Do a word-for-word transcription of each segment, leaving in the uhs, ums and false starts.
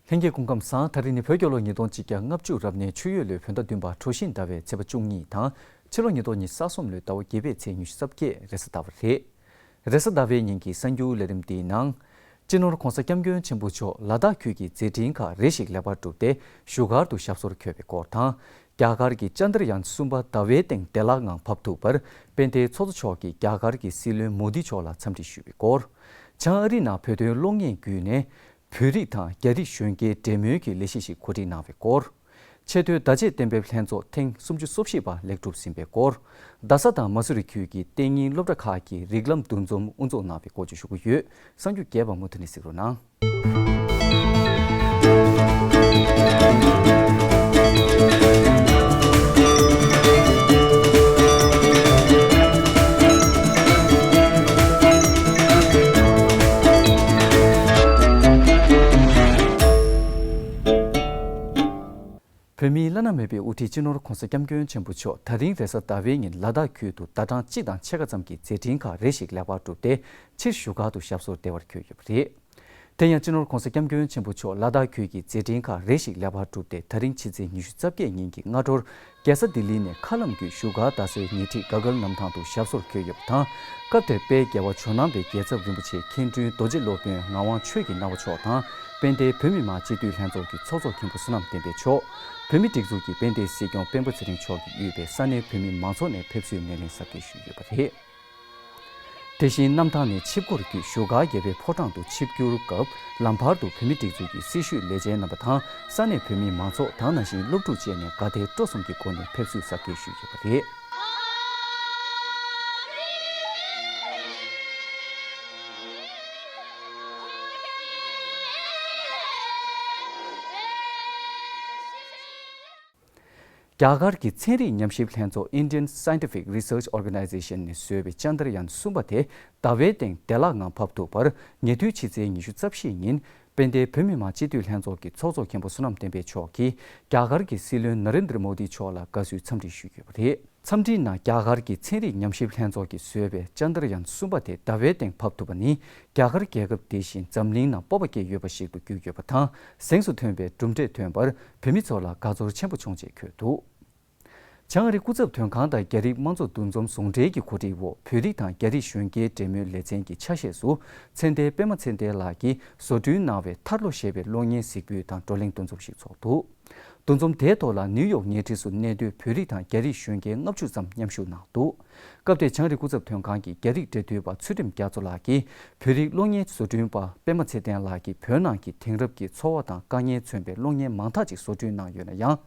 ལྷན་རྒྱས་སྐུ་ཁམས་བཟང་། ད་རིང་ནི་བོད་རྒྱལ་ལོ་ཉིས་སྟོང་གཅིག་བརྒྱ་ལྔ་བཅུ་རབ་གནས་ཆུ་ཡོས་ལོའི་བོད་ཟླ་བདུན་པ་གྲོ་བཞིན་ཟླ་བའི་ཚེས་པ་བཅུ་གཉིས་དང་། ཕྱི་ལོ་ཉིས་སྟོང་ཉི་ཤུ་རྩ་གསུམ་ལོའི་ཟླ་བ་བརྒྱད་པའི་ཚེས་ཉི་ཤུ་རྩ་བརྒྱད་རེས་གཟའ་ཟླ་བ་རེད། རེས་གཟའ་ཟླ་བའི་ཉིན་གྱི་གསར་འགྱུར་ལས་རིམ་འདིའི་ནང་། སྤྱི་ནོར་༧གོང་ས་༧སྐྱབས་མགོན་ཆེན་པོ་མཆོག་ལ་དྭགས་ཁུལ་གྱི་མཛད་འཕྲིན་ཁག་རེ་ཞིག་ལེགས་པར་གྲུབ་སྟེ་བཞུགས་སྒར་དུ་ཞབས་སོར་འཁོད་པའི་སྐོར་དང་། རྒྱ་གར་གྱི་ཅན་དྲ་ཡན་གསུམ་པ་ཟླ་བའི་སྟེང་བདེ་བླག་ངང་བབས་ཐུབ་པར་དཔལ་ལྡན་ཚོགས་གཙོ་མཆོག་གིས་རྒྱ་གར་གྱི་སྲིད་བློན་མོ་དི་མཆོག་ལ་འཚམས་འདྲི་ཞུས་པའི་སྐོར། བྱང་ཨ་རི་ནང་བོད་དོན་གློག་བརྙན་བརྒྱུད་ནས་བོད་རིགས་དང་རྒྱ་རིགས་གཞོན་སྐྱེས་འབྲེལ་མོལ་གྱི་ལས་གཞི་ཞིག་གོ་སྒྲིག་གནང་བའི་སྐོར། ཆེས་མཐོའི་བརྡ་ཆད་གཏན་འབེབས་ལྷན་ཚོགས་ཐེངས་སུམ་ཅུ་སོ་བཞི་པ་ལེགས་གྲུབ་ཟིན་པའི་སྐོར། རྡ་ས་དང་མ་སུ་རི་ཁུལ་གྱི་གཏན་ཉིན་སློབ་གྲྭ་ཁག་གི་རིགས་ལམ་འདུ་འཛོམས་དབུ་འཛུགས་གནང་བའི་སྐོར་བཅས་ཞུ་གི་ཡོད། གསར་འགྱུར་རྒྱས་པ་མུ་མཐུད་ནས་གཟིགས་རོགས་གནང་། བོད་མིའི་བླ་ན་མེད་པའི་དབུ་ཁྲིད་སྤྱི་ནོར་༧གོང་ས་༧སྐྱབས་མགོན་ཆེན་པོ་མཆོག་ད་རིང་རེས་གཟའ་ཟླ་བའི་ཉིན་ལ་དྭགས་ཁུལ་དུ་ཟླ་གྲངས་གཅིག་དང་ཕྱེད་ཀ་ཙམ་གྱི་མཛད་འཕྲིན་ཁག་རེ་ཞིག་ལེགས་པར་གྲུབ་སྟེ་ཕྱིར་བཞུགས་སྒར་དུ་ཞབས་སོར་བདེ་བར་འཁོད་ཡོད་པ་རེད། དེ་ཡང་སྤྱི་ནོར་༧གོང་ས་༧སྐྱབས་མགོན་ཆེན་པོ་མཆོག་ལ་དྭགས་ཁུལ་གྱི་མཛད་འཕྲིན་ཁག་རེ་ཞིག་ལེགས་པར་གྲུབ་སྟེ་ད་རིང་ཕྱི་ཚེས་ཉི་ཤུ་རྩ་བརྒྱད་ཉིན་གྱི་སྔ་དྲོར་རྒྱལ་ས་ལྡི་ལི་ནས་མཁའ་ལམ་བརྒྱུད་བཞུགས་སྒར་རྡ་སའི་ཉེ་འཁྲིས་ག་གལ་གནམ་ཐང་དུ་ཞབས་སོར་འཁོད་ཡོད་པ་དང་། སྐབས་དེར་དཔལ་རྒྱལ་བ་ཇོ་ནང་པའི་རྒྱལ་ཚབ་རིན་པོ་ཆེ་མཁན་དྲུང་རྡོ་རྗེ་སློབ་དཔོན་ངག་དབང་ཆོས་ཀྱི་རྣམ་པ་མཆོག་དང་། དཔལ་ལྡན་བོད་མི་མང་སྤྱི་འཐུས་ལྷན་ཚོགས་ཀྱི་ཚོགས་གཙོ་མཁན་པོ་བསོད་ནམས་བསྟན་འཕེལ་མཆོག་བོད་མིའི་སྒྲིག་འཛུགས་ཀྱི་དཔལ་ལྡན་སྲིད་སྐྱོང་སྤེན་པ་ཚེ་རིང་མཆོག་གིས་དབུས་པའི་ས་གནས་བོད་མི་མང་ཚོགས་ནས་ཕེབས་བསུའི་སྣེ་ལེན་གཟབ་རྒྱས་ཞུས་ཡོད་པ་རེད། དེ་བཞིན་གནམ་ཐང་ནས་ཆིབས་སྒོར་བརྒྱུད་བཞུགས་སྒར་རྒྱལ་བའི་ཕོ་བྲང་དུ་ཆིབས་བསྒྱུར་སྐབས། ལམ་བར་དུ་བོད་མིའི་སྒྲིག་འཛུགས་ཀྱི་སྲི་ཞུའི་ལས་བྱེད་རྣམ་པ་དང་ས་གནས་བོད་མི་མང་ཚོགས་དང་ནང་བཞིན་སློབ་ཕྲུག་བཅས་ནས་དགའ་དད་སྤྲོ་གསུམ་གྱི་སྒོ་ནས་ཕེབས་བསུ་གཟབ་རྒྱས་ཞུས་ཡོད་པ་རེད། རྒྱ་གར་གྱི་ཚན་རིག་ཉམས་ཞིབ་ལྷན་ཚོགས་Indian Scientific Research Organization ནས་བཟོས་པའི་ཅན་དྲ་ཡན་གསུམ་པ་དེ་ཟླ་བའི་སྟེང་བདེ་བླག་ངང་བབས་ཐུབ་པར་ཉེ་དུས་ཕྱི་ཚེས་ཉི་ཤུ་རྩ་བཞི་ཉིན་དཔལ་ལྡན་བོད་མི་མང་སྤྱི་འཐུས་ལྷན་ཚོགས་ཀྱི་ཚོགས་གཙོ་མཁན་པོ་བསོད་ནམས་བསྟན་འཕེལ་མཆོག་གིས་རྒྱ་གར་གྱི་སྲིད་བློན་ན་རེན་དྲ་མོ་དི་མཆོག་ལ་དགའ་བསུའི་འཚམས་འདྲི་ཞུས་ཡོད་པ་རེད། འཚམས་འདྲིའི་ནང་རྒྱ་གར་གྱི་ཚན་རིག་ཉམས་ཞིབ་ལྷན་ཚོགས་ཀྱིས་བཟོས་པའི་ཅན་དྲ་ཡན་གསུམ་པ་དེ་ཟླ་བའི་སྟེང་བབས་ཐུབ་པ་ནི་རྒྱ་གར་རྒྱལ་ཁབ་དེ་བཞིན་འཛམ་གླིང་ནང་སྤོབས་པ་སྐྱེ་ཡོད་པ་ཞིག་ཏུ་གྱུར་ཡོད་པ་དང་། གཟེངས་སུ་ཐོན་པའི་གྲུབ་འབྲས་ཐོན་པར་བོད་མི་ཚོ་ལ་དགའ་ཚོར་ཆེན་པོ་བྱུང་ཅེས་འཁོད་འདུག་བྱང་ཨ་རི་སྐུ་ཚབ་དོན་ཁང་དང་རྒྱ་རིགས་དམངས་གཙོ་འདུ་འཛོམས་ཟུང་འབྲེལ་གྱི་གོ་སྒྲིག་འོག་བོད་རིགས་དང་རྒྱ་རིགས་གཞོན་སྐྱེས་འབྲེལ་མོལ་ལེ་ཚན་གྱི་ཆ་ཤས་སུ་ཚེ་བརྟན་པད་མ་ཚེ་བརྟན་ལགས་ཀྱིས་བཟོ་སྐྲུན་གནང་བའི་ཐར་ལོ་ཞེས་པའི་གློག་བརྙན་གཟིགས་འབུལ་དང་བགྲོ་གླེང་འདུ་འཛོམས་ཤིག་ཚོགས་འདུག་འདུ་འཛོམས་དེའི་ཐོག་ལ་ནིའུ་ཡོག་ཉེ་འཁྲིས་སུ་གནས་སྡོད་བོད་རིགས་དང་རྒྱ་རིགས་གཞོན་སྐྱེས་ལྔ་བཅུ་ཙམ་མཉམ་ཞུགས་གནང་འདུག་སྐབས་དེར་བྱང་རི་སྐུ་ཚབ་དོན་ཁང་གི་རྒྱ་རིགས་འབྲེལ་མཐུད་པ་ཚུལ་ཁྲིམས་རྒྱ་མཚོ་ལགས་ཀྱིས་བོད་རིགས་གློག་བརྙན་བཟོ་སྐྲུན་པ་པད་མ་ཚེ་བརྟན་ལགས་ཀྱིས་བོད་ནང་གི་དེང་རབས་ཀྱི་འཚོ་བ་དང་དཀའ་ངལ་མཚོན་པའི་གློག་བརྙན་མང་དག་ཅིག་བཟོ་སྐྲུན་གནང་ཡོད་ན་ཡང་།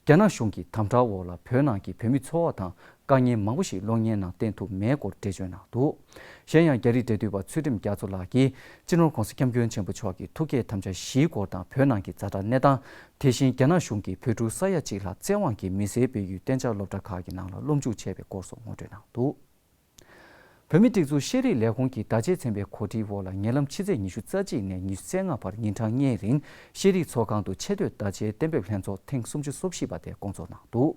རྒྱ་ནག་གཞུང་གི་དམ་དྲག་འོག་ལ་བོད་ནང་གི་བོད་མིའི་འཚོ་བ་དང་དཀའ་ངལ་མང་པོ་ཞིག་གློག་བརྙན་ནང་བསྟན་ཐུབ་མེད་སྐོར་འགྲེལ་བརྗོད་གནང་འདུག་གཞན་ཡང་རྒྱ་རིགས་འབྲེལ་མཐུད་པ་ཚུལ་ཁྲིམས་རྒྱ་མཚོ་ལགས་ཀྱིས་སྤྱི་ནོར་༧གོང་ས་༧སྐྱབས་མགོན་ཆེན་པོ་མཆོག་གི་ཐུགས་བསྐྱེད་དམ་བཅའ་བཞིའི་སྐོར་དང་བོད་ནང་གི་ཛ་དྲག་གནས་སྟངས། དེ་བཞིན་རྒྱ་ནག་གཞུང་གིས་བོད་ཕྲུག་ས་ཡ་གཅིག་ལྷག་བཙན་དབང་གིས་མི་སེར་སྤེལ་ཡུལ་གཏན་འཇགས་སློབ་གྲྭ་ཁག་གི་ནང་ལ་སློབ་འཇུག་བྱས་པའི་སྐོར་སོགས་ངོ་སྤྲོད་གནང་འདུག་བོད་མིའི་སྒྲིག་འཛུགས་ཤེས་རིག་ལས་ཁུངས་ཀྱི་བརྡ་ཆད་ཚན་པའི་གོ་སྒྲིག་འོག་ལ་ཉེ་ལམ་ཕྱི་ཚེས་ཉི་ཤུ་རྩ་གཅིག་ནས་ཉི་ཤུ་རྩ་ལྔ་བར་ཉིན་གྲངས་ལྔའི་རིང་ཤེས་རིག་ཚོགས་ཁང་དུ་ཆེས་མཐོའི་བརྡ་ཆད་གཏན་འབེབས་ལྷན་ཚོགས་ཐེངས་སུམ་ཅུ་སོ་བཞི་པ་དེ་སྐོང་ཚོགས་གནང་འདུག་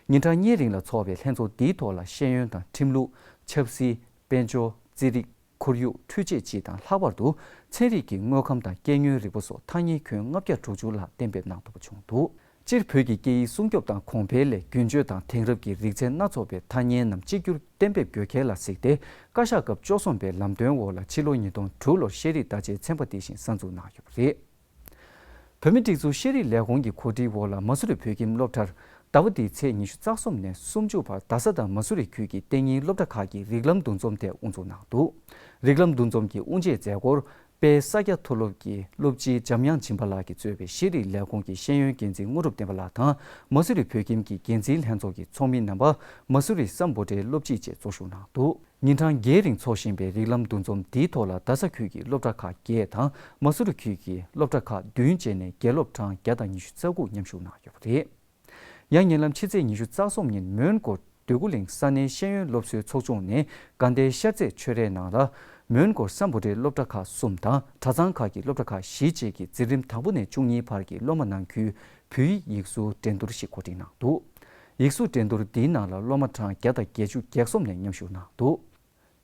ཉིན་གྲངས་ལྔའི་རིང་ལ་འཚོགས་པའི་ལྷན་ཚོགས་འདིའི་ཐོག་ལ་ཤེས་ཡོན་དང་ཁྲིམས་ལུགས། ཆབ་སྲིད། དཔལ་འབྱོར། རྩིས་རིག་ཁོར་ཡུག་འཕྲུལ་ཆས་བཅས་དང་ལྷག་པར་དུ་ཚན་རིག་གི་དངོས་ཁམས་དང་སྐྱེ་དངོས་རིག་པ་སོགས་ཐ་སྙད་ཁྱོན་ལྔ་བརྒྱ་དྲུག་ཅུ་ལྷག་གཏན་འབེབས་གནང་ཐུབ་པ་བྱུང་འདུག་སྤྱིར་བོད་ཀྱི་སྐད་ཡིག་སྲུང་སྐྱོབ་དང་གོང་འཕེལ་སླད་རྒྱུན་སྤྱོད་དང་དེང་རབས་ཀྱི་རིག་ཚན་སྣ་ཚོགས་པའི་ཐ་སྙད་རྣམས་གཅིག་གྱུར་གཏན་འབེབས་དགོས་གལ་ལ་གཟིགས་ཏེ། བཀའ་ཤག་སྐབས་བཅུ་གསུམ་པའི་ལམ་སྟོན་འོག་ལ་ཕྱི་ལོ་ཉིས་སྟོང་དྲུག་ལོར་ཤེས་རིག་བརྡ་ཆད་ཚན་པ་དེ་བཞིན་གསར་འཛུགས་གནང་ཡོད་པ་རེད། བོད་མིའི་སྒྲིག་འཛུགས་ཤེས་རིག་ལས་ཁུངས་ཀྱི་གོ་སྒྲིག་འོག་ལ་མ་སུ་རི་བོད་ཁྱིམ་སློབ་གྲྭར་ཟླ་བ་འདིའི་ཚེས་ཉི་ཤུ་རྩ་གསུམ་ནས་སུམ་ཅུ་བར་རྡ་ས་དང་མ་སུ་རི་ཁུལ་གྱི་གཏན་ཉིན་སློབ་གྲྭ་ཁག་གི་རིགས་ལམ་འདུ་འཛོམས་དེ་དབུ་འཛུགས་གནང་འདུག་རིགས་ལམ་འདུ་འཛོམས་ཀྱི་དབུ་འབྱེད་མཛད་སྒོར་དཔལ་ས་སྐྱ་མཐོ་སློབ་ཀྱི་སློབ་སྤྱི་འཇམ་དབྱངས་སྦྱིན་པ་ལགས་ཀྱིས་གཙོས་པའི་ཤེས་རིག་ལས་ཁུངས་ཀྱི་ཤེས་ཡོན་འགན་འཛིན་དངོས་གྲུབ་བསྟན་པ་ལགས་དང་མ་སུ་རི་བོད་ཁྱིམ་གྱི་འགན་འཛིན་ལྷན་ཚོགས་ཀྱི་ཚོགས་མི་རྣམ་པ་མ་སུ་རི་སམ་བྷོ་ཊའི་སློབ་སྤྱི་བཅས་གཙོ་བཞུགས་གནང་འདུག་ཉིན་གྲངས་བརྒྱད་རིང་འཚོགས་བཞིན་པའི་རིགས་ལམ་འདུ་འཛོམས་འདིའི་ཐོག་ལ་རྡ་ས་ཁུལ་གྱི་སློབ་གྲྭ་ཁག་བརྒྱད་དང་མ་སུ་རི་ཁུལ་གྱི་སློབ་གྲྭ་ཁག་བདུན་བཅས་ནས་དགེ་སློབ་གྲངས་བརྒྱ་དང་ཉི་ཤུ་རྩ་དགུ་མཉམ་ཞུགས་གནང་ཡོད་པ་རེད། ཡང་ཉེ་ལམ་ཕྱི་ཚེས་ཉི་ཤུ་རྩ་གསུམ་ཉིན་མོན་གྷོ་འདོད་རྒུ་གླིང་ས་གནས་ཤེས་ཡོན་སློབ་གསོའི་ཚོགས་ཆུང་ནས་དགའ་ལྡན་ཤར་རྩེ་ཆོས་རའི་ནང་ལ་མོན་གྷོ་སམ་བྷོ་ཊའི་སློབ་གྲྭ་ཁག་གསུམ་དང་གྲྭ་ཚང་ཁག་གི་སློབ་གྲྭ་ཁག་བཞི་བཅས་ཀྱི་འཛིན་རིམ་དང་པོ་ནས་བཅུ་གཉིས་བར་གྱི་སློབ་མ་ནང་ཁུལ་བོད་ཡིག་ཡིག་གཟུགས་འགྲན་བསྡུར་ཞིག་གོ་སྒྲིག་གནང་འདུག་ཡིག་གཟུགས་འགྲན་བསྡུར་འདིའི་ནང་ལ་སློབ་མ་གྲངས་བརྒྱ་དང་བརྒྱད་ཅུ་གྱ་གསུམ་ནས་མཉམ་ཞུགས་གནང་འདུག་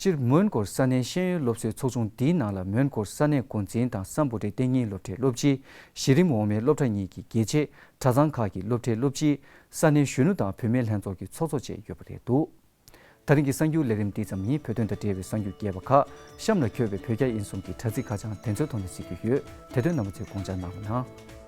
སྤྱིར་མོན་གྷོར་ས་གནས་ཤེས་ཡོན་སློབ་གསོའི་ཚོགས་ཆུང་འདིའི་ནང་ལ་མོན་གྷོར་ས་གནས་འགོ་འཛིན་དང་སམ་བྷོ་ཊའི་གཏན་ཉིན་སློབ་གྲྭའི་སློབ་སྤྱི། གཞི་རིམ་འོག་མའི་སློབ་གྲྭ་གཉིས་ཀྱི་དགེ་ཆེ། གྲྭ་ཚང་ཁག་གི་སློབ་གྲྭའི་སློབ་སྤྱི། ས་གནས་གཞོན་ནུ་དང་བུད་མེད་ལྷན་ཚོགས་ཀྱི་ཚོགས་གཙོ་བཅས་ཡོད་པ་རེད་འདུག་ད་རིང་གི་གསར་འགྱུར་ལས་རིམ་འདི་ཙམ་ཡིན། བོད་དོན་དང་འབྲེལ་བའི་གསར་འགྱུར་རྒྱས་པ་ཁག་གཤམ་ལ་འཁོད་པའི་བོད་རྒྱ་དབྱིན་གསུམ་གྱི་དྲ་ཚིགས་ཁ་བྱང་དེ་ཚོའི་ཐོག་ནས་གཟིགས་རྒྱུ་ཡོད། དེ་དོན་རྣམ་པ་ཚོས་དགོངས་འཇགས་གནང་རོགས་གནང་།